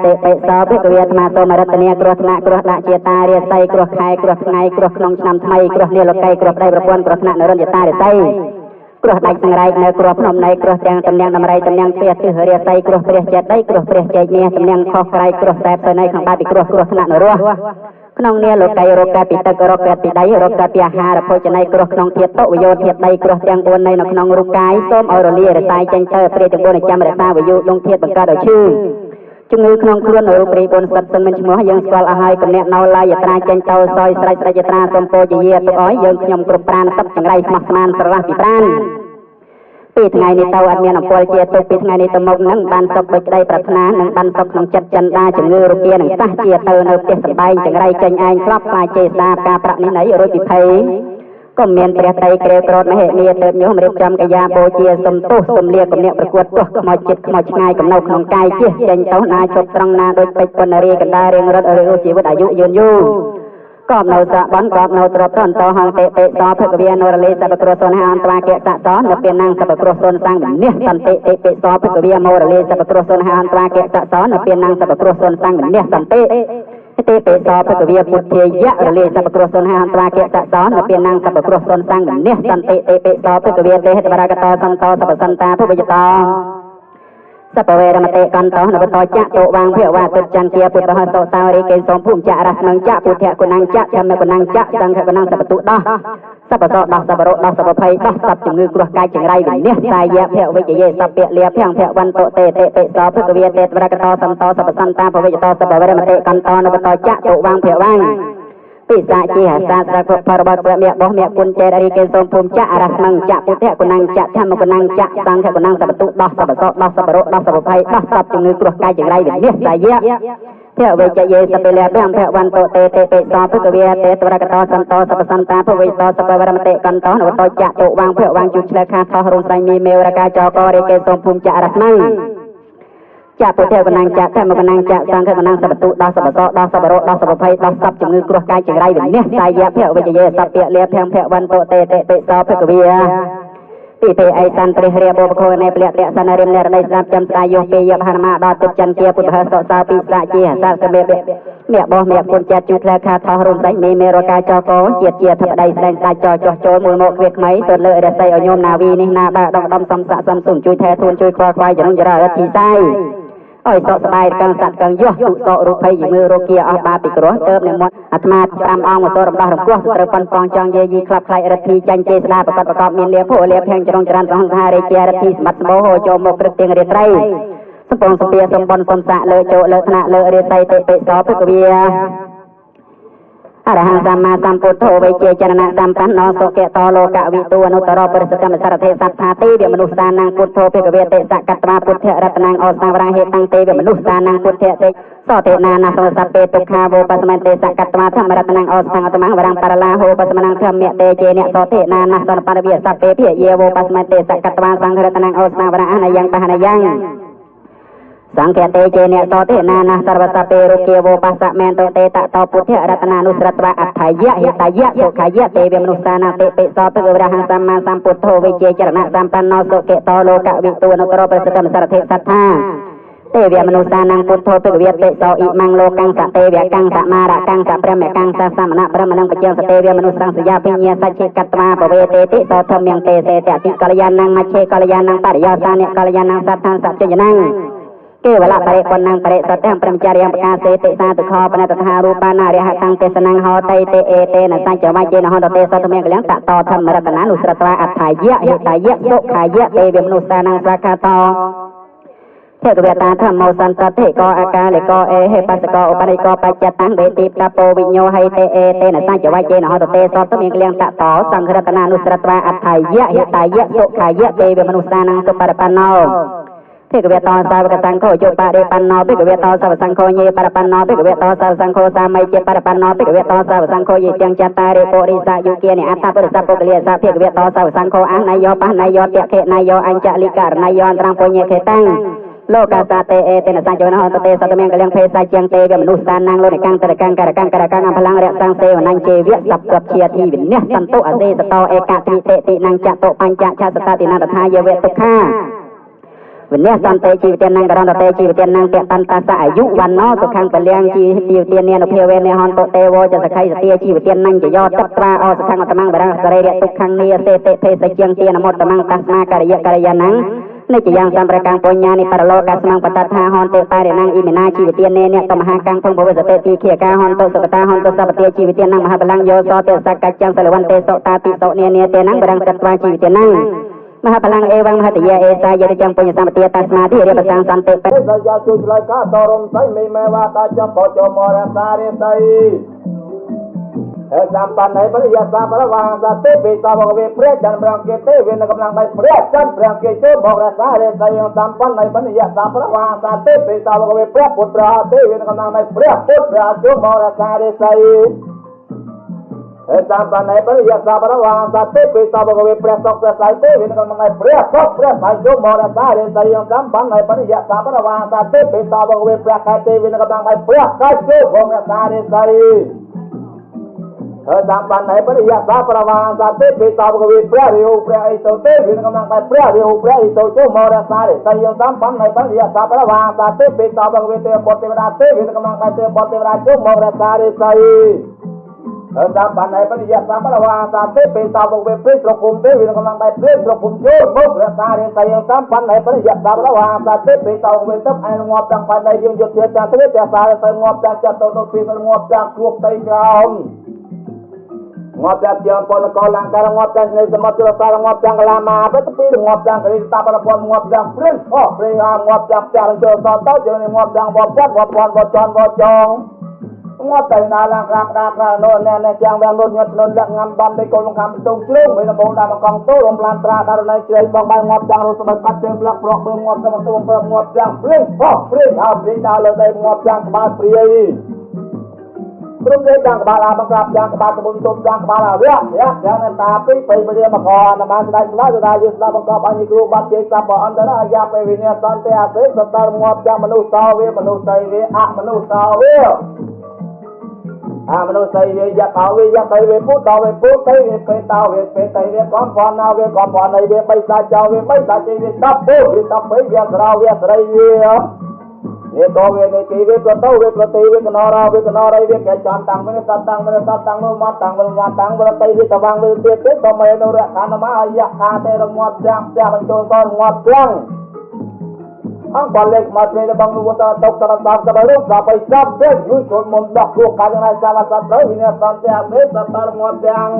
តិបិសោភិក្ខវេអាត្មាសូមរតនាគ្រោះថ្នាក់គ្រោះដាក់ជាតារាសីគ្រោះខែគ្រោះថ្ងៃគ្រោះក្នុងឆ្នាំថ្មីគ្រោះនាលោកីគ្រោះប្តីប្រពន្ធគ្រោះថ្នាក់នរិនយតារាសីគ្រោះដាច់សង្រែកនៅគ្រោះភ្នំនៃគ្រោះទាំងតំណាងដំរីតំណាងទ្វាទិសរាសីគ្រោះព្រះចេតិយគ្រោះព្រះចេកមាសតំណាងខុសក្រៃគ្រោះសែបទៅនៃក្នុងបាតពីគ្រោះគ្រោះថ្នាក់នរោះក្នុងនាលោកីរោគកើតពីទឹករោគកើតពីដីរោគកើតពីអាហារភោជនីយគ្រោះក្នុងធាតុតុវយោធាតុដីគ្រោះទាំង4នៃនៅក្នុងរូបកាយសូមឲ្យរលាយរសាយចេញទៅព្រះទាំង4ចាំរក្សាវយុដងធាតុបង្កើតឲ្យឈឺជំងឺក្នុងខ្លួនរូបរាយ4សិតសឹងមិនឈ្មោះយើងស្គាល់អស់ហើយកំអ្នកនៅឡាយយត្រាចេញទៅសយស្រេចស្រេចយត្រាសូមពោជាយាទុកឲ្យយើងខ្ញុំគ្រប់ប្រានសឹកចង្រៃស្មោះស្មានស្រឡះពីប្រានពីថ្ងៃនេះទៅអត់មានអំពល់ជាទុកពីថ្ងៃនេះទៅមុខនឹងបានសុខដោយក្តីប្រាថ្នានឹងបានសុខក្នុងចិត្តចិនដាជំងឺរោគានឹងសះជាទៅនៅផ្ទះសម្បែងចង្រៃចេញឯងក្លប់ខ្លាចចេស្តាការប្រាក់នេះណីរួចពីភ័យ កុំមានព្រះតីក្រេវក្រោធមហិមាទៅញោមរៀបចំកាយាបូជាសុំទោសសុំលាគំនាក់ប្រកួតទោះខ្មោចចិត្តខ្មោចឆ្ងាយកំណៅក្នុងកាយជិះចេញទៅណាជប់ត្រង់ណាដូចពេជ្រពណ្ណរីកណ្ដាលរៀងរត់រឿងជីវិតអាយុយឺនយូរកបនៅសបនកបនៅទ្របតន្តហង្តិតិសភគវានរលីសពគ្រោះសុនហាអន្តវាកៈសសនៅពីណាងសពគ្រោះសុនសាំងវិនិសន្តិតិពិសភគវាមរលីសពគ្រោះសុនហាអន្តវាកៈសសនៅពីណាងសពគ្រោះសុនសាំងវិនិសន្តិតិពិសភគវាពុទ្ធាយៈរលីសពគ្រោះសុនហាអន្តវាកៈសសនៅពីណាងសពគ្រោះសុនសាំងវិនិសន្តិតិពិសភគវាទេហិតបរកតសន្តសពសន្តាភវយតសពវេរមតិកន្តោនវតោចៈតុវាងភវៈទុចន្ទាពុទ្ធហសោសោរីកេសូមភូមិចៈរស្មងចៈពុទ្ធៈគុណងចៈធម្មគុណងចៈសង្ឃគុណងសពតុដោះសពសោដោះសពរោដោះសពភ័យដោះសពជំងឺគ្រោះកាយចង្រៃវិនិច្ឆ័យយៈភវិជយេសពៈលាភំភវន្តតេតិតិសោភគវាទេវរកតោសន្តោសពសន្តាភវិយតោសពវេរមតិកន្តោនវតោចៈតុវាងភវៈពិសាជាសាស្ត្រភរបស់ព្រះមេបោះមេគុណចេរីកេសូមភូមិចៈរស្មងចៈពុទ្ធៈគុណងចៈធម្មគុណងចៈសង្ឃគុណងសពតុដោះសពសោដោះសពរោដោះសពភ័យដោះសពជំងឺគ្រោះកាយចង្រៃវិនិច្ឆ័យយៈភវិជយេសពិលាភំភវន្តតេតិតិសោភគវាទេតរកតោសន្តោសពសន្តាភវិតោសពវរមតិកន្តោនវតោចៈតុវាងភវាងជុឆ្លែខាថោះរងសៃមីមេវរកាចករីកេសូមភូមិចៈរស្មងចៈពុទ្ធៈកណាងចៈធម្មកណាងចៈសង្ឃកណាងសពតុដោះសពសោដោះសពរោដោះសពភ័យដោះសពជំងឺគ្រោះកាយចង្រៃវិនិច្ឆ័យយៈភវិជយេសពៈលាភំភវន្តតេតិតិសោភគវាទីទេអៃសន្ព្រះរាបបខោនៃពលៈតសនរិមនរដីស្ដាប់ចាំស្ដាយយោពេយបហនមាដល់ទឹកចន្ទាពុទ្ធហសោសាពិសាជាសាសមេមេបោះមេគុណចិត្តជូផ្លែខាថោះរុំសាច់មេមេរកាចកជាតិជាធិបតីស្ដែងស្ដាច់ចចោះចូលមូលមកគ្វាថ្មីទៅលើរស័យឲ្យញោមណាវីនេះណាបាដងដំសំសាក់សំសុំជួយថែធួនជួយខ្វល់ខ្វាយចរុងចរារទីសាយអើយសក់ស្បាយកងសត្វកងយោទុសក់រូបភ័យជំងឺរោគាអស់បាពីគ្រោះទៅនិមន្តអាត្មា5អង្គមករំដោះរំពោះត្រូវប៉ុនប៉ងចង់យាយីក្លាប់ខ្លាយរិទ្ធីចាញ់ចេស្តាប្រកបប្រកបមានលាភលាភៀងចរុងចរន្តសហសារាជារិទ្ធីសម្បត្តិសម្បូរហូរចូលមកក្រឹកទៀងរាត្រីសំពងសំពាសំបនសំសាក់លើចូលលើថ្នាក់លើរាសីតិពិសោភគវាអរហង្គសម្មាសម្ពុទ្ធោវេជាចរណៈសម្បណ្ណោសុគតោលោកវិទូអនុត្តរោបរិសកម្មសារធេសត្ថាទេវមនុស្សសានងពុទ្ធោភគវេតិសកត្វាពុទ្ធរតនងអសង្វរហេតាំងទេវមនុស្សសានងពុទ្ធតិសតេណានសសពេទុក្ខាវោបសមន្តេសកត្វាធម្មរតនងអសង្អតមងវរងបរលាហោបសមនងធម្មតេចេនសតេណានសនបរវិសពេភិយេវោបសមន្តេសកត្វាសង្ឃរតនងអសង្វរអនយ៉ាងបហនយ៉ាងសង្ឃតេចេនសតេណានសរវសពេរុគាវោបសមេនតតេតតោពុទ្ធរតនានុស្រតវអដ្ឋយៈហិតយៈសុខយៈទេវមនុស្សសានតិពិសោភគវរហង្គសម្មាសម្ពុទ្ធោវិជាចរណៈសម្បណ្ណោសុគតោលោកវិទូអនុត្តរោប្រសិទ្ធមសារធិសត្ថាទេវមនុស្សសានងពុទ្ធោភគវតិសោអ៊ីម៉ាំងលោកੰសទេវកੰសមារកੰសព្រមកੰសសមណៈព្រមនឹងបជាសទេវមនុស្សសង្សយាភិញ្ញាសច្ឆេកត្វាបវេទេតិសោធម្មយងទេសេតតិកល្យាណងមច្ឆេកល្យាណងបរិយោសានិកល្យាណងសត្ថាសច្ចញ្ញណងគេវលបរិបណ្ណងបរិសតំព្រមចារិយបកាសេតិសាទុខោបណតថារូបានារិហតាំងទេសនងហោតៃទេអេទេនសញ្ចវចេនហន្តទេសតមៀងកលៀងតតធម្មរតនានុស្រតវាអដ្ឋយៈហិតយៈសុខយៈទេវមនុស្សសានងស្វាខាតោភគវតាធម្មោសន្តតិកោអាកាលកោអេហេបសកោឧបនិកោបច្ចតាំងវេតិប្រពោវិញោហៃទេអេទេនសញ្ចវចេនហន្តទេសតមៀងកលៀងតតសង្ឃរតនានុស្រតវាអដ្ឋយៈហិតយៈសុខយៈទេវមនុស្សសានងសុបរបណ្ណោភិក្ខវតោសាវកសង្ឃោយុបរិបណ្ណោភិក្ខវតោសាវសង្ឃោញេបរបណ្ណោភិក្ខវតោសាវសង្ឃោសាមីជាបរបណ្ណោភិក្ខវតោសាវសង្ឃោយិទាំងចតារិពុរិសយុគានិអត្តពុរិសពុគលាសាភិក្ខវតោសាវសង្ឃោអនយោបះនយោតខេនយោអញ្ចលិករណយោអន្តរងពុញខេតាំងលោកសាតេអេទេនសញ្ចវនហន្តទេសតមៀងកលៀងភេសាជាងទេវមនុស្សសានាងលោកនិកាំងតរកាំងករកាំងករកាំងអំផលាំងរក្សាសេវនញ្ជេវៈសពជាធីវិនះសន្ទុអសេសតោឯកទិតិតិនងចតុបញ្ចឆសតតិនតថាយវៈទុក្ខា វិនសន្តិជីវទានងករន្តតេជីវទានងតតន្តសអាយុវណ្ណោសុខੰពលៀងជីវទានានុភាវេនេហន្តតេវចសខៃសទាជីវទានងចយោតត្រាអសុខੰអតមੰបរងសរីរៈទុក្ខੰនីសេតិភេសជាងទានមតមੰតាស្មាករិយករិយានងនិច្ចយ៉ាងសម្ប្រកាំងបញ្ញានិបរលោកស្មងបតថាហន្តេបារិណងអ៊ីមិណាជីវទានេអ្នកតមហាកាំងភងភវសតិទីខិកាហន្តសុកតាហន្តសពតិជីវទានងមហាបលੰយោសតិសកច្ចាំងសិលវន្តេសុតាតិសុនេនេទេនងបរងតត្វាជីវទានងមហាបលੰអេវងមហតយាអេសាយតិចាំងពុញសម្បទាតាស្មាធិរិបសាងសន្តិបសយាជួយឆ្លើយកាតរំសៃមេមេវាកាចំបចមរសារិស័យហេសម្បណ្ណៃបរិយាសាបរវាសតិបេសាវកវេព្រះចន្ទព្រះគេទេវេនកម្លាំងដៃព្រះចន្ទព្រះគេចូលមករសារិស័យសម្បណ្ណៃបរិយាសាបរវាសតិបេសាវកវេព្រះពុទ្ធព្រះទេវេនកម្លាំងដៃព្រះពុទ្ធព្រះចូលមករសារិស័យហេសម្បណ្ណៃបរិយាសាបរវាសតិបេសាវកវេព្រះសុខព្រះសៃទេវេនកម្លាំងដៃព្រះសុខព្រះសៃចូលមករសារិស័យសម្បណ្ណៃបរិយាសាបរវាសតិបេសាវកវេព្រះកាយទេវេនកម្លាំងដៃព្រះកាយចូលមករសារិស័យហើយតាមបានណៃបរិយាសាប្រវាសតិបេសាវកវិព្រះរាហុព្រះអិសោទេវិនកំឡងតែព្រះរាហុព្រះអិសោចូលមករសារិស័យតាមបានណៃបរិយាសាប្រវាសតិបេសាវកវិទេបុត្រទេវតាទេវិនកំឡងតែទេបុត្រទេវតាចូលមករសារិស័យហើយតាមបានណៃបរិយាសាប្រវាសតិបេសាវកវិព្រះប្រគុំទេវិនកំឡងតែព្រះប្រគុំចូលមករសារិស័យតាមបានណៃបរិយាសាប្រវាសតិបេសាវកវិទឹកឯងាប់ទាំងផែនដីយើងយុទ្ធជាទាំងទ្វេទាំងសារទៅងាប់ទាំងចិត្តទៅនោះពីទៅងាប់ទាំងគ្របផ្ទៃក្រោមងាប់ទាំងជាងពនកលង្ការងាប់ទាំងនៃសមុទ្រសារងាប់ទាំងកលាមាទៅពីងាប់ទាំងករិតាបរពងាប់ទាំងព្រិសអព្រិអាងាប់ទាំងផ្ទះចូលសតទៅជាងាប់ទាំងបពតបពនបចនបចងងាប់តែណាឡើងក្រាក្តាក្រានោះណែណែជាងវាំងនោះញាត់នុនលាក់ងាំដំដេកលងខំតុងជ្រុងវិញដំបងតាមកងតូរំឡានត្រាដារណៃជ្រៃបងបាយងាប់ទាំងរស់ស្បែកកាត់ទាំងផ្លាក់ប្រកបងាប់ទាំងទូប្រងាប់ទាំងព្រិសអព្រិអព្រិដល់លើដីងាប់ទាំងក្បាលព្រាយព្រមទេទាំងក្បាលអាបង្ក្រាបទាំងក្បាលកំពុងទុំទាំងក្បាលអាវៈយ៉ាងតាពីបៃបរិមកអនបានស្ដាយស្ដាយស្ដាយយស្ដាប់បង្កប់អញគ្រូបាត់ជ័យសัพអន្តរាយាបេវិនិសន្តិអសេសតរងាប់ទាំងមនុស្សតវេមនុស្សសៃវេអមនុស្សតវេអមនុស្សសៃវេយតោវេយតៃវេពុតវេពុតៃវេបេតោវេបេតៃវេកំពណាវេកំពណៃវេបៃសាចោវេបៃសាជ័យវេតពុវេតបៃវេស្រោវេស្រីវេនេតវេនេគិវេប្រតវេប្រតិវេកណរវេកណរវេកចំតាំងវេសតាំងវេសតាំងវេមតាំងវេមតាំងវេតៃវេតវាងវេទៀតទេតមេនុរខានមាយៈខាទេរងាប់ទាំងផ្ទះបញ្ចូលតងាប់ទាំងអង្គបលេខមកពេលបងនោះតតុកតតតរូបសាបៃសាប់ទេយូចូលមុនដោះគ្រោះកាយ៉ាងណាសាវសត្វទៅវិនសន្តិអសេសតរងាប់ទាំង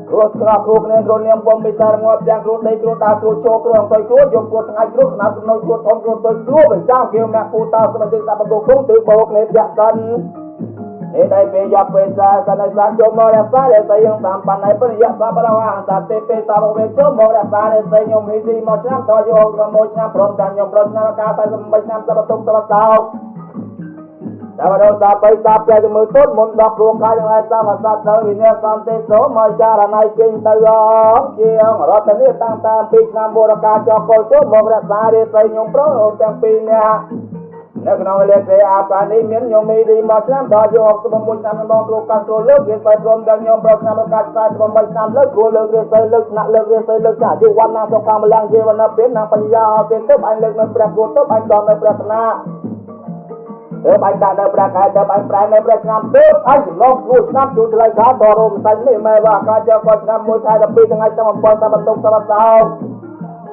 គ្រោះក្រគ្រោះគ្នាគ្រោះនាមពំពិសារងាប់ទាំងគ្រោះដីគ្រោះដាវគ្រោះជោគ្រោះអង្គុយគ្រោះយកគ្រោះថ្ងៃគ្រោះស្នាប់ចំណុចគ្រោះធំគ្រោះតូចគ្រោះបញ្ចាំគេមកពូតោសមតិសបង្គគុំទិបោកនេះយៈសិននេះដៃពេលយកពេលសាសនសាចូលមករក្សាដែលសយងតាមបណ្ណៃបរិយសាបរវាសតិពេលសាវវេចូលមករក្សាដែលសយងមីទីមកឆ្នាំតយក6ឆ្នាំព្រមទាំងខ្ញុំព្រមឆ្នាំកា48ឆ្នាំសបទុកសបសោកតែបដសាបៃសាពែមើលទុនមុនដល់គ្រួកាយយ៉ាងឯសាវសត្វទៅវិន័យសន្តិសូមកចារណៃចេញទៅអជាងរតនីតាំងតាមពីឆ្នាំបរកាចកុលចូលមករក្សារាសីញោមប្រុសទាំងពីរនាក់នៅក្នុងវេលាគេអាកានេះមានញោមមីឌីមកឆ្នាំដល់យក66ឆ្នាំដល់គ្រូកាត់គ្រូលើករាសីព្រមដល់ញោមប្រុសឆ្នាំកាត់48ឆ្នាំលើកគ្រូលើករាសីលើកថ្នាក់លើករាសីលើកចាយុវណ្ណាសុខម្លាំងជីវនពេលណាបញ្ញាអត់ទេទៅអញលើកនៅព្រះគ្រូទៅអញដល់នៅព្រះស្នាទៅបាញ់ដាក់នៅព្រះខែទៅបាញ់ប្រែនៅព្រះឆ្នាំទៅអញឡងគ្រូឆ្នាំជួយថ្លៃខាតរមសាច់នេះម៉ែវាកាយកឆ្នាំ1ខែ12ថ្ងៃទៅ7តាមបន្ទុកតាមសោ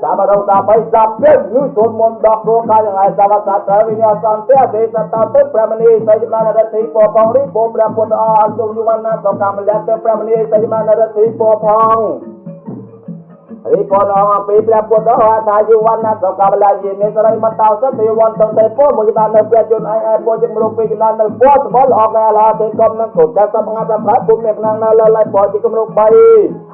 សាបរោសាបៃសាពេយូសូនមុនដល់គ្រូកាយយ៉ាងឯសាវសាត្រូវវិញ្ញាសន្តិអទេសតទៅព្រះមនីសីមានរដ្ឋិពោផងរីពោព្រះពុទ្ធអអសុយុវណ្ណសកម្មលៈទៅព្រះមនីសីមានរដ្ឋិពោផងរីពនអង្គពីព្រះពុទ្ធអថាយុវណ្ណសកបលាយមេសរិមតោសតិវន្តទេពោមួយបាននៅព្រះជនឯឯពោជាមនុស្សពីកណ្ដាលនៅពោសម្បល់អកែឡាទេកំនឹងកូនចាស់សំងាត់ប្រពុំមានក្នុងនៅលើឡៃពោជាគំរូ3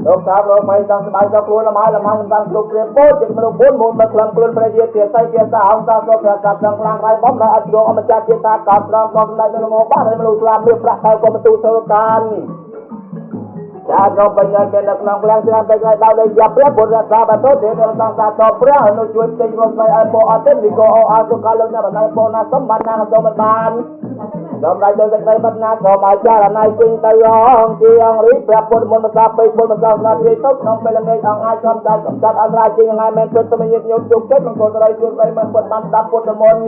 លោកសាលោកបីសងស្បាយសខ្លួនលំហើយលំហើយសំខាន់គ្រប់ព្រះពោជាមនុស្ស4មុនមកក្លំខ្លួនព្រះយាទាស័យទាសាអង្គសាសុព្រះសត្វទាំងខ្លាំងក្រៃបំដល់អត់យកអម្ចាស់ជាតាកោត្រង់ក៏សម្ដេចនៅលងបានហើយមនុស្សស្លាប់មានប្រាក់ខែក៏មិនទូធ្វើការចារបញ្ញមាននៅក្នុងក្លាំងឆ្នាំទៅថ្ងៃដល់ដោយយ៉ាព្រះពុទ្ធសាបតោទេដល់សង្សារតព្រះអនុជួយផ្សេងរំស្វ័យឲ្យពោអត់ទេមីកោអោអាសុខាលោកអ្នកបណ្ដៃពោណាសម្បត្តិណាក៏សូមមិនបាន សម្ដេចដោយសេចក្តីប្រាថ្នាសូមឲ្យចារណៃចេញទៅអង្គជាអង្គរីព្រះពុទ្ធមន្តសាពេកពុទ្ធសាសនាព្រាយទៅក្នុងពេលល្ងាចអង្គអាចកំចាត់កំចាត់អន្តរាយជាងថ្ងៃមែនពិតសមញាតិញោមជោគជ័យមង្គលស្រីជួស្រីមិនពិតបានស្ដាប់ពុទ្ធមន្ត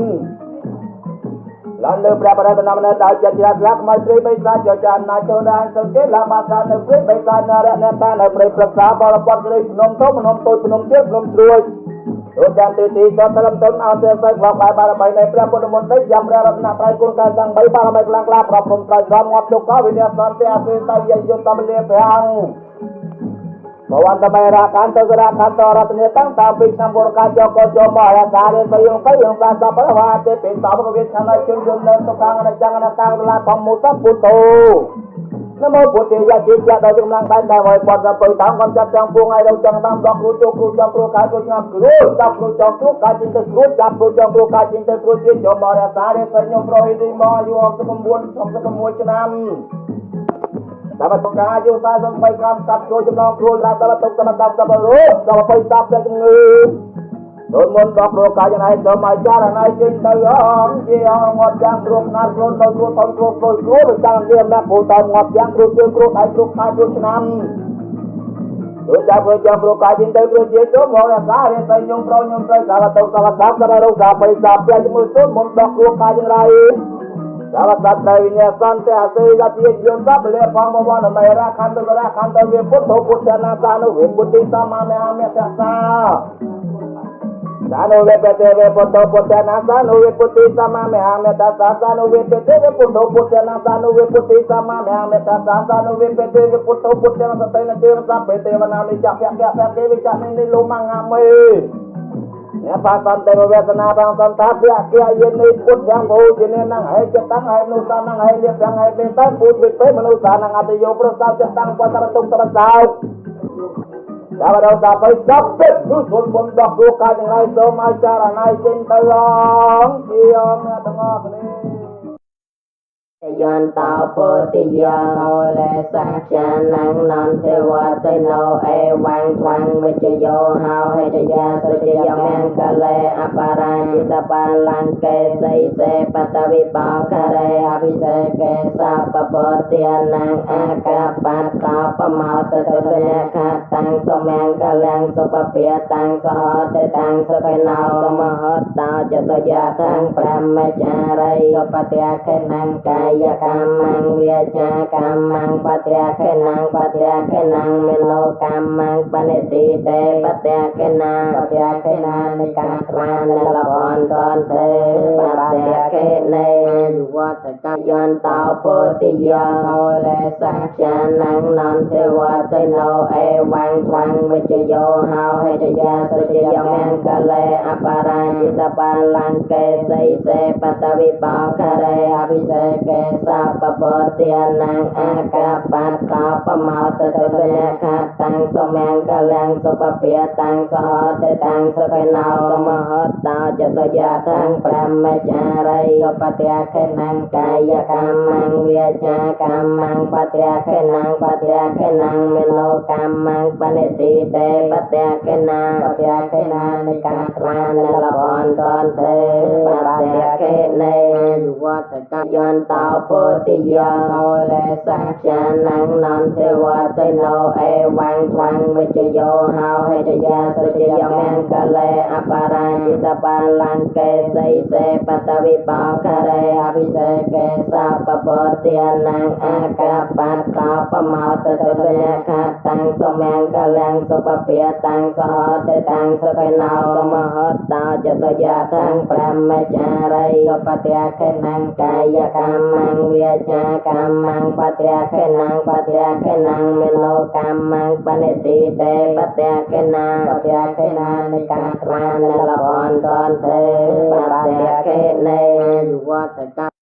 ឡើងលើព្រះបរិបត្តិនៅដោយចិត្តជ្រះថ្លាខ្មៅព្រៃបិសាចចចាណាចូលដានសង្កេតឡាបាសានៅព្រៃបិសាចនរៈអ្នកតានៅព្រៃប្រឹក្សាបរពតព្រៃភ្នំធំភ្នំតូចភ្នំទៀតភ្នំត្រួយទូទាំងទីទីសតត្រឹមតុនអន្តរស័យខ្លោបបារមីនៃព្រះពុទ្ធមន្តនេះយ៉ាងព្រះរតនត្រ័យគុណកាយទាំង3បារមីខ្លាំងក្លាប្រព្រំត្រៃស្រមងាប់ទុក្ខវិនាសន្តិអសេតយយតំលាប្រាំងបវន្តមេរាកាន្តសរាកាន្តរតនេតាំងតាមពីឆ្នាំបុរកាចកចមរសារិសយងសយងសាសបរវាទេពេតបវិឆានជនជននៅទុក្ខអនិច្ចំអនត្តាលាធម្មសពុទ្ធោនមោពុទ្ធិយជាជាដល់កម្លាំងដែនដែលឲ្យពត់ទៅតាមកំចាត់ទាំងពួងឲ្យដល់ចង់តាមដកគ្រូជោគ្រូចំគ្រូកាយគ្រូឆ្នាំគ្រូចាប់គ្រូចំគ្រូកាយជាងទៅគ្រូចាប់គ្រូចំគ្រូកាយជាងទៅគ្រូជាចូលមករសារិសយងប្រុសទីមកអាយុ69 66ឆ្នាំតាមតកាយុ43ក្រាមកាត់ចូលចំណងគ្រួឡាតតុកតតតបរូបដល់ទៅតាប់តែជំងឺដូនមុនដល់គ្រូកាយយ៉ាងណៃទៅមកចារណៃចេញទៅអង្គជាអង្គងាប់យ៉ាងគ្រូខ្នាតគ្រូទៅគ្រូតគ្រូគ្រូគ្រូទៅចាំជាម្នាក់គ្រូតងាប់យ៉ាងគ្រូជើងគ្រូដៃគ្រូខែគ្រូឆ្នាំដូចចាប់គ្រូចាំគ្រូកាយចេញទៅគ្រូជាចូលមករសារិស័យញងប្រុសញងស្រីសាវតុសាវសាប់សាវរោសាបិសាពៈជាមួយសូនមុនដល់គ្រូកាយយ៉ាងไรសាវសត្វដែលវិញ្ញាសន្តិអសេយទាយន្តបលេផងបវនមេរខន្តរខន្តវិពុទ្ធពុទ្ធនាសានុវិពុទ្ធិសមាមេអមេតសាសានុវេបតេវេពុទ្ធពុទ្ធនាសានុវិពុទ្ធិសមាមេអមេតសាសានុវេបតេវេពុទ្ធពុទ្ធនាសានុវិពុទ្ធិសមាមេអមេតសាសានុវេបតេវេពុទ្ធពុទ្ធនាសតេនទេវសបេទេវនានិចភៈភៈគេវិចនិនិលោមងាមេអ្នកបាសន្តេវេទនាបាសន្តាភៈគយនិពុទ្ធយ៉ាងបូជានឹងហេចិត្តតាំងហេនុសានងហេលៀបយ៉ាងហេទេតពុទ្ធវិពេមនុសានងអតិយោប្រសោចិត្តតាំងបតរតុងតរសោដល់ដល់ដល់ទៅសពពេនោះសូនមុនដោះគ្រូកាយទាំងឡាយសូមឲ្យចារណៃចេញទៅអង្គជាអង្គអ្នកទាំងអស់គ្នា យន្តោពុទ្ធិយោលេសាចានងនន្ទវតេណោអេវੰថ្វាំងវិជយោហោហេតយាសជយមង្គលេអបរាជិតបាលង្កេសីសេបតវិបោករេអភិសេកេសពពុទ្ធានងអាកាបតោបមោតតសេខតាំងសមង្គលំសុពពាតាំងសហតតាំងសុខណោមហតោចសយាតាំងព្រមចារីសុបតិខេណងកាយកម្មងវាចាកម្មងបតិខេណងបតិខេណងមโนកម្មងបនិតិតេបតិខេណាបតិខេណានិកាត្រានលបន្តនទេបតិខេនេយុវតកយន្តោពុទ្ធិយោលេសាចានងនន្ទវតេណោអេវੰថ្វាំងវិជយោហោហេតយាសជយមង្គលេអបរាជិតបាលង្កេសីសេបតវិបោករេអភិសេកេសពពុទ្ធានងអាកាបតោបមោតតសេខតាំងសមង្គលំសុពពាតាំងសហតតាំងសុខណោមហតោចសយាតាំងព្រមចារីសុបតិខេណងកាយកម្មងវាចាកម្មងបតិខេណងបតិខេណងមโนកម្មងបនិតិតេបតិខេណាបតិខេណានិកាត្រានលបន្តនទេបតិខេនេយុវតកយន្តោពុទ្ធិយោលេសាចានងនន្ទវតេណោអេវੰថ្វាំងវិជយោហោហេតយាសជយមង្គលេអបរាជិតបាលង្កេសីសេបតវិបោករេអភិសេកេសពពុទ្ធានងអាកាបតោបមោតតសេខតាំងសមង្គលំសុពពាតាំងសហតតាំងសុខណោមហតោចសយាតាំងព្រមចារីសុបតិខេណងកាយកម្មងវាចាកម្មងបតិខេណងបតិខេណងមโนកម្មងបនិតិតេបតិខេណាបតិខេណានិកាត្រានលបន្តនទេបតិខេនេយុវតក